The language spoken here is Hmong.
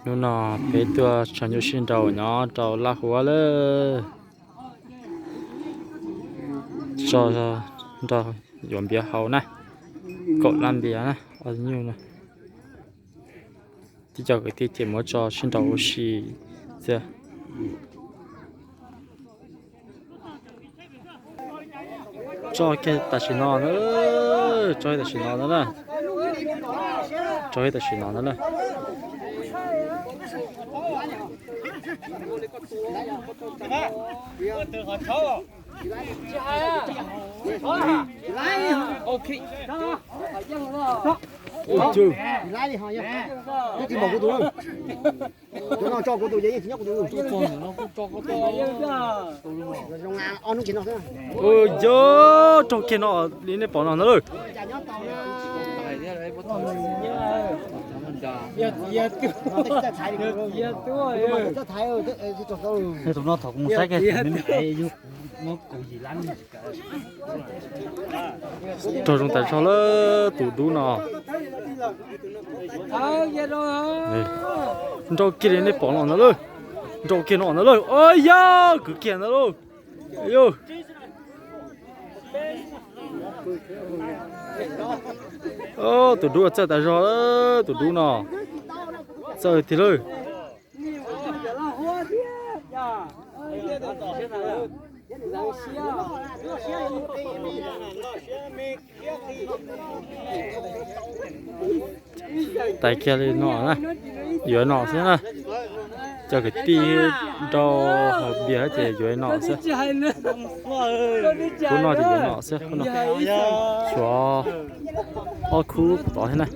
Hnub no peb tuaj tso nyuj sib nraus nyob rau Laj Huab lawm. Tso nrog yuav npiav hauv na, kaum lab npiav na, ob nyuj na. Tib co kwv tij ces muab tso sib nraus ua si txiag. Tso kiag tam sim no na, tso kiag tam sim no na, tso kiag tam sim no na. Tus no tso kuv tus, yeej tsis nyob kuv tus. Zoo ob hnub kiag no xwb. Ua yog raug kiag no li nej pom no ntag lauj. Tus no thaum kuv mus saib kiag me me yus muab kaum yim lab. Raug zoo tas zog lawm tus dub no. Nrau kiag li nej pom no ntag lauj. Nrau kiag no ntag lauj. Ua yog kwv kiag ntag lauj. Tus dub txawj tas zog, tus dub no txawj tiag lauj. Tais kiag li no na, yuav no xwb na. Cov kwv tij nrau hauv npias ces yuav no xwb. Khub no ces yuav no xwb, khub no. Tshuav ob khub tod thiab na.